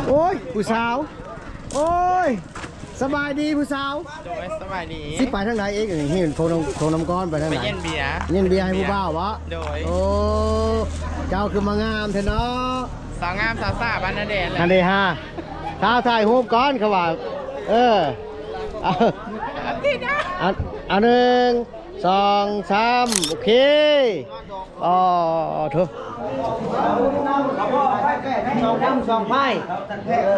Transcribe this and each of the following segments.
ໂອ້ຍ ຜູ້ສາວ ໂອ້ຍ ສະບາຍດີຜູ້ສາວ. ໂດຍ ສະບາຍດີ. ຊິໄປທາງໃດອີກ? ນີ້ ໂທນຳ ໂທນຳກ່ອນ ໄປທາງໃດ? ໄປເຢັນເບຍ ເຢັນເບຍໃຫ້ຜູ້ບ່າວບໍ? ໂດຍ. ໂອ້ ເຈົ້າຄືມາງາມແທ້ເນາະ. ສາວງາມສາວສ້າບ້ານນາແດນແຫຼະ. ອັນເດຫາ ສາວຖ່າຍຮູບກ່ອນ ເຂົາວ່າ. ເອີ ເອົາ ເອົາ ໜຶ່ງ ສອງ ສາມ ໂອເຄ. ອໍ ໂທ້ ສອງນ້ຳສອງພາຍ. ເອີ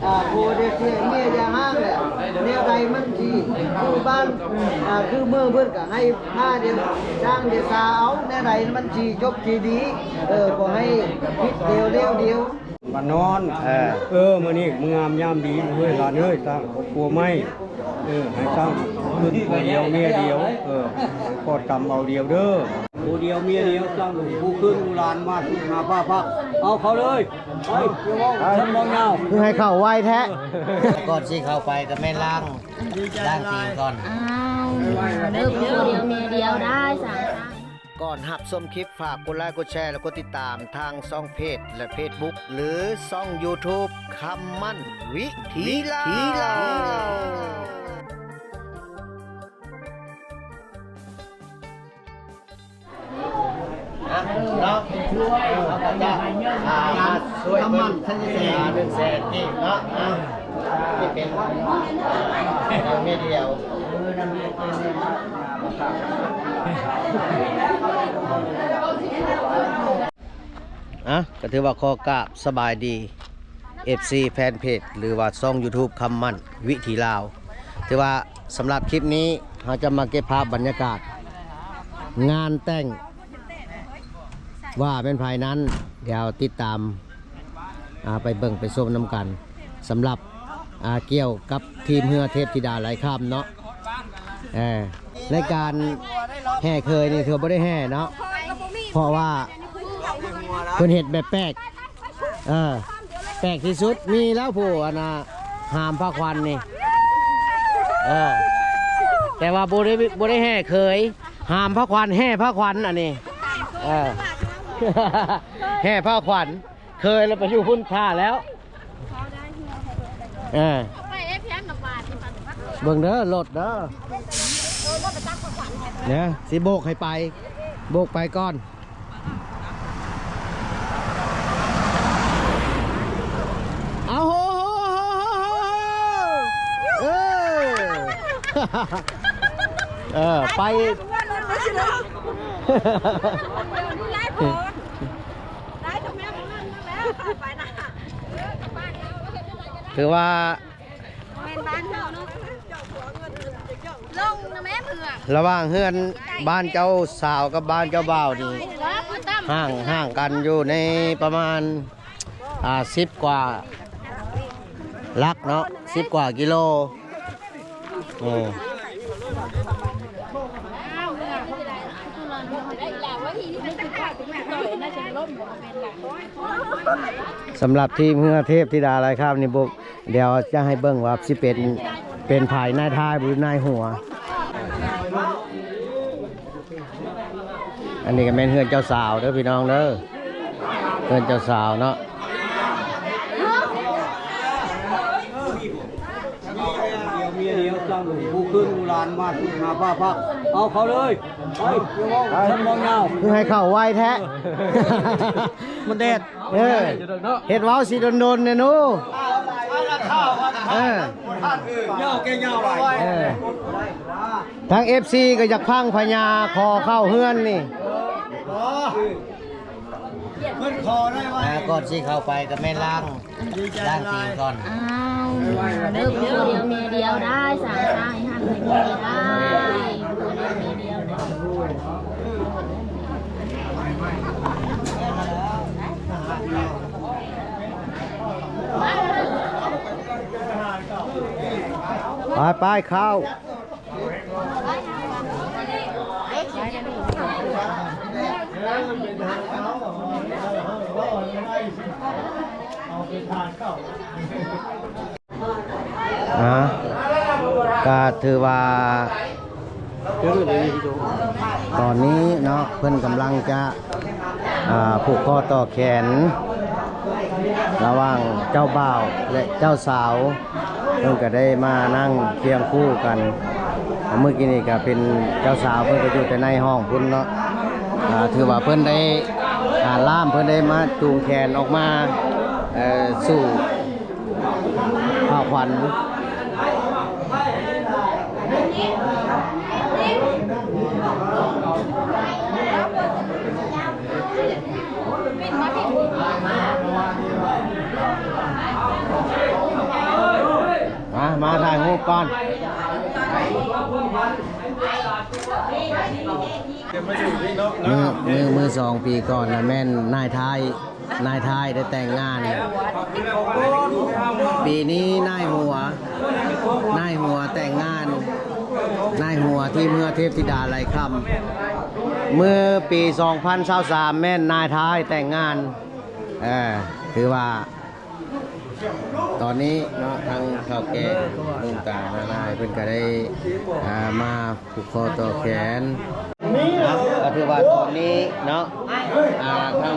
ອ່າ ຜູ້ທີ່ເມຍຢ່າຮ້າງແຫຼະ ແນວໃດມັນຊິຄືບ້ານ ອ່າ ຄືເມືອງເພິ່ນກະໃຫ້ພາດຽວ ຊ່າງດຽວຊາເອົາ ແນວໃດມັນຊິຈົບຊິດີ. ເອີ ບໍ່ໃຫ້ຜິດດຽວແລ້ວດຽວ. ບ້ານນອນ ເອີ ເອີ ມື້ນີ້ມື້ງາມຍາມດີເວີຍ ຫຼານເອີຍ. ສ້າງຄອບຄົວໃໝ່ ເອີ ໃຫ້ສ້າງຂຶ້ນຜົວດຽວເມຍດຽວ ເອີ ໃຫ້ກອດກຳເອົາດຽວເດີ ຜົວດຽວເມຍດຽວ. ສ້າງລູກຜູ້ຂຶ້ນລູກຫຼານມາສູ່ມາປ້າພັກ ເອົາເຂົ້າເລີຍ. ໄປ ຢ່າເວົ້າ ເວົ້າຍາວ ຄືໃຫ້ເຂົ້າໄວແທ້. ກ່ອນຊິເຂົ້າໄປກໍແມ່ນລ້າງ ລ້າງຕີນກ່ອນ. ອ້າວ ເດີ ຜົວດຽວເມຍດຽວໄດ້ ສ້າງ ສ້າງ ກ່ອນຮັບຊົມຄລິບ ຝາກກົດໄລ ກົດແຊ ແລະ ກົດຕິດຕາມທາງຊ່ອງເພຈ ແລະ ເຟສບຸກ ຫຼື ຊ່ອງຢູທູບ ຄຳໝັ້ນ ວິຖີລາວ ເນາະ. ເຮົາກໍຈະ ອ່າ ມາຊ່ວຍເພິ່ນ ອ່າ ໜຶ່ງແສນກີບເນາະ. ອ່າ ທີ່ເປັນ ອ່າ ເມຍດຽວ. ອ່ະ ກໍຖືວ່າຂໍກາບສະບາຍດີ ເອັຟຊີ ແຟນເພຈ ຫຼືວ່າຊ່ອງຢູທູບ ຄຳໝັ້ນ ວິຖີລາວ. ຖືວ່າສຳລັບຄລິບນີ້ ເຮົາຈະມາເກັບພາບບັນຍາກາດງານແຕ່ງ ວ່າແມ່ນໃຜນັ້ນ ດຽວຕິດຕາມ ອ່າ ໄປເບິ່ງໄປຊົມນຳກັນ. ສຳລັບ ອ່າ ກ່ຽວກັບທີມເຮືອເທບທິດາໄຫຼຂ້າມເນາະ ເອີ ໃນການແຫ່ເຂີຍນີ້ຖືວ່າບໍ່ໄດ້ແຫ່ເນາະ ເພາະວ່າເພິ່ນເຮັດແບບແປກ ເອີ ແປກທີ່ສຸດ. ມີແລ້ວຜູ້ອັນນ່າ ຫາມພາຂວັນນີ້ ເອີ ແຕ່ວ່າບໍ່ໄດ້ ບໍ່ໄດ້ແຫ່ເຂີຍ ຫາມພາຂວັນ ແຫ່ພາຂວັນອັນນີ້ ເອີ ແຫ່ພາຂວັນ ເຂີຍແລ້ວໄປຢູ່ພຸ້ນຖ້າແລ້ວ ເອີ ເບິ່ງເດີລົດເດີ ເນຍ ຊິໂບກໃຫ້ໄປ ໂບກໄປກ່ອນ. ເອົາໂຫ ເອີ ເອີ ໄປ ຖືວ່າ ແມ່ນບ້ານເຮົາເນາະ ລົງນະແມ່ເມືອງ ລະຫວ່າງເຮືອນບ້ານເຈົ້າສາວກັບບ້ານເຈົ້າບ່າວນີ້ ຫ່າງ ຫ່າງກັນຢູ່ໃນປະມານ ອ່າ ສິບກວ່າຫຼັກເນາະ ສິບກວ່າກິໂລ. ເອີ ສຳລັບທີມເຮືອເທບທິດາໄຫຼຂ້າມນີ້ ບໍ່ ດຽວຈະໃຫ້ເບິ່ງວ່າຊິເປັນ ເປັນໃຜນາຍທ້າຍ ຫຼື ນາຍຫົວ. ອັນນີ້ກໍແມ່ນເຮືອນເຈົ້າສາວເດີພີ່ນ້ອງເດີ ເຮືອນເຈົ້າສາວເນາະ. ເມຍດຽວ ເມຍດຽວ ສ້າງລູກຜູ້ຂຶ້ນລູກຫຼານມາສູ່ມາປ້າພັກ ເອົາເຂົ້າເລີຍ ໄປ ຢ່າເວົ້າ ເວົ້າຍາວ ຄືໃຫ້ເຂົ້າໄວແທ້ ມັນແດດ. ເອີ ເຮັດເວົ້າຊິດົນໆແດ່ໜູ ເອີ ຍາວແກ່ຍາວຫຼາຍ ເອີ ທາງເອັຟຊີກໍຢາກພັງພະຍາຂໍເຂົ້າເຮືອນນີ້ ເພິ່ນຂໍໄດ້ໄວ ອ່າ ກ່ອນຊິເຂົ້າໄປກໍແມ່ນລ້າງ ລ້າງຕີນກ່ອນ ອ້າວ ເດີ ຜົວດຽວເມຍດຽວໄດ້ ສ້າງ ສ້າງໃຫ້ຮັກໃຫ້ດີໄດ້ ຜົວດຽວເມຍດຽວໄດ້. ໄປໆ ເຂົ້າ ອ່າ ກະຖືວ່າ ຕອນນີ້ເນາະ ເພິ່ນກຳລັງຈະ ອ່າ ຜູກຂໍ້ຕໍ່ແຂນລະຫວ່າງເຈົ້າບ່າວ ແລະ ເຈົ້າສາວ ເພິ່ນກະໄດ້ມານັ່ງຄຽງຄູ່ກັນ. ມື້ກີ້ນີ້ກະເປັນເຈົ້າສາວ ເພິ່ນກະຢູ່ແຕ່ໃນຫ້ອງພຸ້ນເນາະ. ອ່າ ຖືວ່າເພິ່ນໄດ້ ອ່າ ລ່າມ ເພິ່ນໄດ້ມາຈູງແຂນອອກມາ ເອີ ສູ່ ພາຂວັນ. ມາ ມາຖ່າຍຮູບກ່ອນ. ເມື່ອ ເມື່ອ ເມື່ອສອງປີກ່ອນນະ ແມ່ນນາຍທ້າຍ ນາຍທ້າຍໄດ້ແຕ່ງງານ. ປີນີ້ນາຍຫົວ ນາຍຫົວແຕ່ງງານ ນາຍຫົວທີ່ເມືອເທບທິດາໄຫຼຄຳ. ເມື່ອປີສອງພັນຊາວສາມ ແມ່ນນາຍທ້າຍແຕ່ງງານ. ເອີ ຖືວ່າຕອນນີ້ເນາະ ທາງເຖົ້າແກ່ລຸງຕານ້ານາຍ ເພິ່ນກະໄດ້ ອ່າ ມາ ຜູກຂໍ້ຕໍ່ແຂນ. ກະຖືວ່າຕອນນີ້ເນາະ ອ່າ ທັງ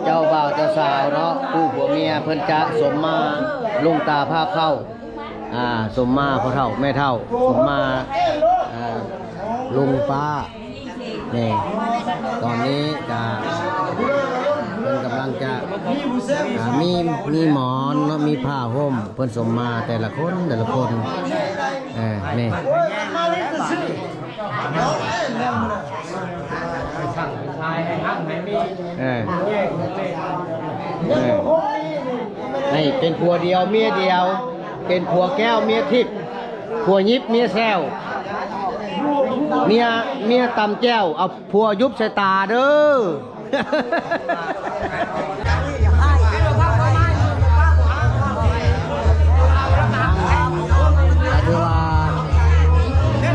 ເຈົ້າບ່າວເຈົ້າສາວເນາະ ຄູ່ຜົວເມຍ ເພິ່ນຈະສົມມາລຸງຕາພາເຂົ້າ ອ່າ ສົມມາພໍ່ເຖົ້າແມ່ເຖົ້າ ສົມມາ ອ່າ ລຸງປ້າ. ນີ້ ຕອນນີ້ກະເພິ່ນກຳລັງຈະ ອ່າ ມີ ມີໝອນເນາະ ມີຜ້າຫົ່ມ ເພິ່ນສົມມາແຕ່ລະຄົນ ແຕ່ລະຄົນ. ເອີ ນີ້ ເອີ ເອີ ໃຫ້ເປັນຜົວດຽວເມຍດຽວ ເປັນຜົວແກ້ວເມຍທິບ ຜົວຫຍິບເມຍແຊວ ເມຍ ເມຍຕຳແຈ່ວ ເອົາຜົວຫຍຸບໃສ່ຕາເດີ້. ກະຖືວ່າ ເອີ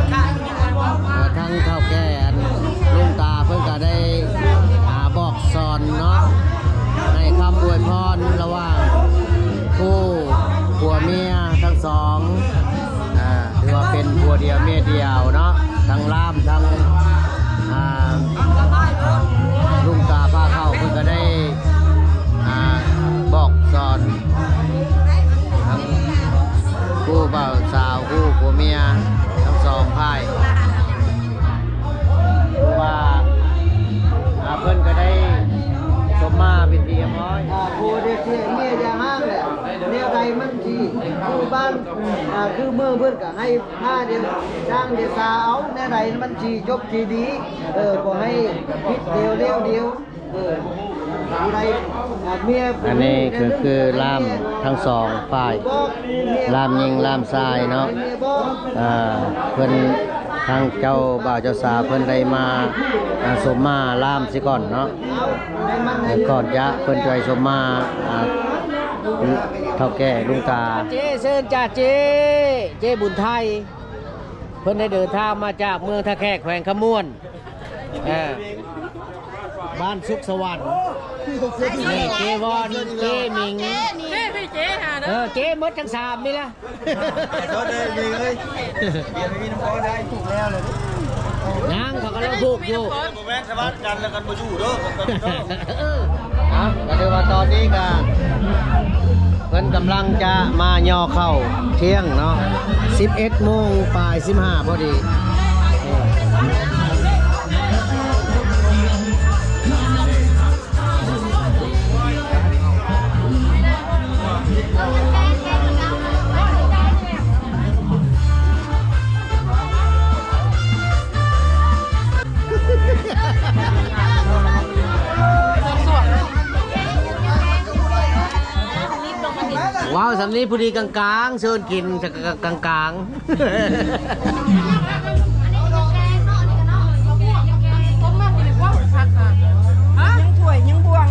ທາງເຖົ້າແກ່ລຸງຕາເພິ່ນກະໄດ້ ອ່າ ບອກສອນເນາະ ໃຫ້ຄຳອວຍພອນລະຫວ່າງຄູ່ຜົວເມຍທັງສອງ. ອ່າ ຖືວ່າເປັນຜົວດຽວເມຍດຽວເນາະ ທັງລ່າມ ທັງ ອ່າ ລຸງຕາພາເຂົ້າ ເພິ່ນກະໄດ້ ອ່າ ບອກສອນທັງຄູ່ບ່າວສາວ ຄູ່ຜົວເມຍທັງສອງຝ່າຍ. ຄືວ່າ ອ່າ ເພິ່ນກະໄດ້ສົມມາເປັນທີ່ຮຽບຮ້ອຍ. ອ່າ ຜົວດຽວເສຍເມຍຢ່າຮ້າງແຫຼະ ແນວໃດມັນຊິຄືບ້ານ ອ່າ ຄືເມືອງເພິ່ນກະໃຫ້ ພາດຽວ ຊ້າງດຽວຊາເອົາ ແນວໃດມັນຊິຈົບຊິດີ ເອີ ບໍ່ໃຫ້ຜິດດຽວແລ້ວດຽວ ເອີ ຜູ້ໃດ ອ່າ ເມຍ ອັນນີ້ຄື ຄືລ່າມທັງສອງຝ່າຍ ລ່າມຍິງລ່າມຊາຍເນາະ. ເອີ ເພິ່ນ ທາງເຈົ້າບ່າວເຈົ້າສາວເພິ່ນໄດ້ມາ ອ່າ ສົມມາລ່າມຊິກ່ອນເນາະ ເອີ ກ່ອນຈະ ເພິ່ນຈະໃຫ້ສົມມາ ອ່າ ເຖົ້າແກ່ລຸງຕາ. ເຈ້ ເຊີນຈ້າເຈ້ ເຈ້ບຸນໄທ ເພິ່ນໄດ້ເດີນທາງມາຈາກເມືອງທ່າແຂກ ແຂວງຄຳມ່ວນ ເອີ ບ້ານສຸກສະຫວັນ ເອີ ເຈ້ວອນ ເຈ້ມິງ ເຈ້ ເຈົ້າເຈົ້າຫາເດີ ເອີ ເຈ້ໝົດທັງສາມນີ້ລະ. ຂໍໂທດເດີມິງເອີຍ ເບຍໄປມີນ້ຳກ້ອນໄດ້ ຜູກແລ້ວເລີຍ ຍັງ ເຂົາກຳລັງຜູກຢູ່. ບໍ່ແມ່ນສະຫວັນກັນແລ້ວກັນບໍ່ຢູ່ເດີ ເອີ ເອົາ ກະຖືວ່າຕອນນີ້ກະເພິ່ນກຳລັງຈະມາຍໍເຂົ້າທ່ຽງເນາະ ສິບເອັດໂມງປາຍສິບຫ້າພໍດີ. ວ້າວ ສ່ຳນີ້ພໍດີກາງໆ ເຊີນກິນກາງໆ. ຍັງຖ້ວຍຍັງບ່ວງ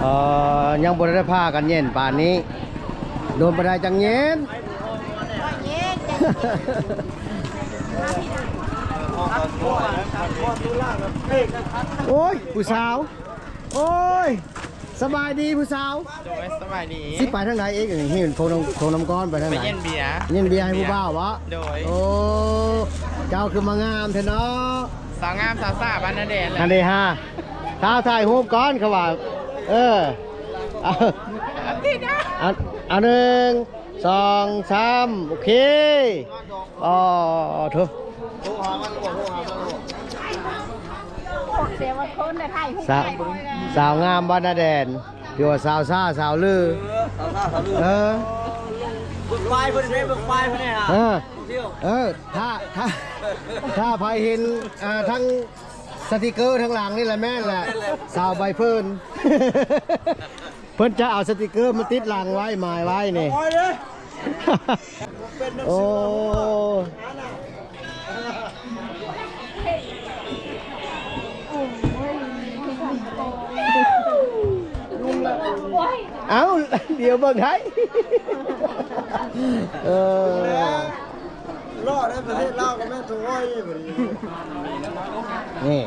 ເອີ ຍັງບໍ່ໄດ້ພາກັນເຢັນປານນີ້ ໂດນປານໃດຈັ່ງເຢັນ. ໂອ້ຍ ຜູ້ສາວ ໂອ້ຍ. ສະບາຍດີຜູ້ສາວ. ໂດຍ ສະບາຍດີ. ຊິໄປທາງໃດອີກນີ້? ໂທນຳ ໂທນຳກ່ອນ ໄປທາງໃດ? ໄປເຢັນເບຍ. ເຢັນເບຍໃຫ້ຜູ້ບ່າວບໍ? ໂດຍ. ໂອ້ ເຈົ້າຄືມາງາມແທ້ເນາະ. ສາວງາມສາວສ້າບ້ານນາແດນ. ອັນນີ້ຮະ ສາວຖ່າຍຮູບກ່ອນ ເຂົາວ່າ. ເອີ ເອົາ ເອົາ ເອົາ ໜຶ່ງ ສອງ ສາມ ໂອເຄ. ອໍ ໂທ້ ສາວ ສາວງາມບ້ານນາແດນ ຖືວ່າສາວຊ້າສາວລື. ເອີ ສາວຊ້າສາວລື. ເອີ ເບິ່ງປ້າຍເພິ່ນເດ້ ເບິ່ງປ້າຍເພິ່ນເດ້. ເອີ ເອີ ຖ້າ ຖ້າ ຖ້າໃຜເຫັນ ອ່າ ທັງສະຕິກເກີທາງຫຼັງນີ້ລະ ແມ່ນແຫຼະ ແມ່ນແຫຼະ ສາວໃບເຟີນ. ເພິ່ນຈະເອົາສະຕິກເກີມາຕິດຫຼັງໄວ້ ໝາຍໄວ້ນີ້. ໂອ້ ເອົ້າ ດຽວເບິ່ງໃຫ້. ເອີ ເລາະໃນປະເທດລາວກໍແມ່ນໂທໂອ້ຍ. ນີ້